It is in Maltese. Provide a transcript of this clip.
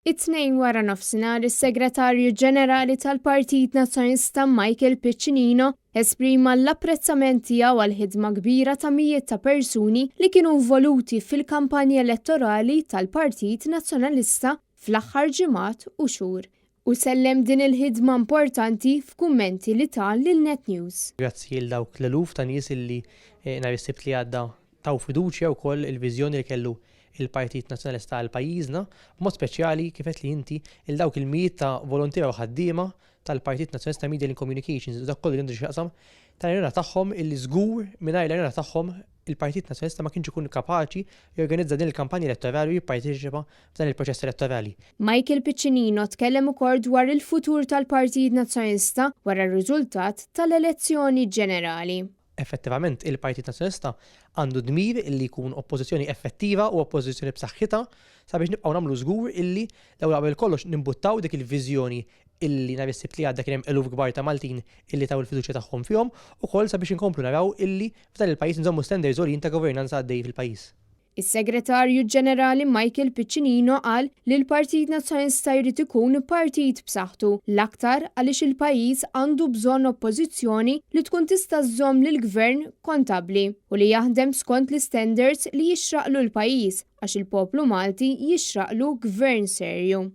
It-Tnejn waranofsinhar is-Segretarju Ġenerali tal-Partit Nazzjonalista Michael Piccinino esprima l-apprezzament tiegħu għall-ħidma kbira ta' mijiet ta' persuni li kienu involuti fil-kampanja elettorali tal-Partit Nazzjonalista fl-aħħar ġimgħat u xhur u sellem din il-ħidma importanti f'kummenti li ta lil Net News. Grazzi lil dawk l-eluf ta' nies illi nhar is-Sibt li għadda taw fiduċja wkoll il-viżjoni li kellu il-Partit Nazzjonalista għal pajjiżna, b'mod speċjali kif għedt li inti il dawk il-mijiet ta' volontiera u ħaddiema tal-Partit Nazzjonalista Media and Communications u dak kollu li għandu x'jaqsam tal-għajnuna tagħhom illi żgur mingħajr l-għajnuna tagħhom il-Partit Nazzjonalista ma kienx ikun kapaċi jorganizza din il-kampanja elettorali u jipparteċipa f'dan il-proċess elettorali. Michael Piccinino tkellem ukoll dwar il-futur tal-Partit Nazzjonalista wara r-riżultat tal-elezzjoni ġenerali. Effettivament il-Partit Nazzjonalista għandu dmir illi jkun oppożizzjoni effettiva u oppożizzjoni b'saħħitha sabiex nibqgħu nagħmlu żgur illi l-ewwel qabel kollox nimbuttaw dik il-viżjoni illi nhar is-Sibt li għadda kien hemm eluf kbar ta' Maltin illi taw il-fiduċja tagħhom fihom ukoll sabiex inkomplu naraw illi f'dan il-pajjiż nżommu standards għoljin ta' governanza għaddej fil-pajjiż. Is-Segretarju Ġenerali Michael Piccinino qal li l-Partit Nazzjonalista jrid ikun partit b'saħħtu, l-aktar għaliex il-pajjiż għandu bżonn oppożizzjoni li tkun tista' żżomm lill-Gvern kontabbli u li jaħdem skont l-istandards li jixraqlu l-pajjiż għax il-poplu Malti jixraqlu Gvern serju.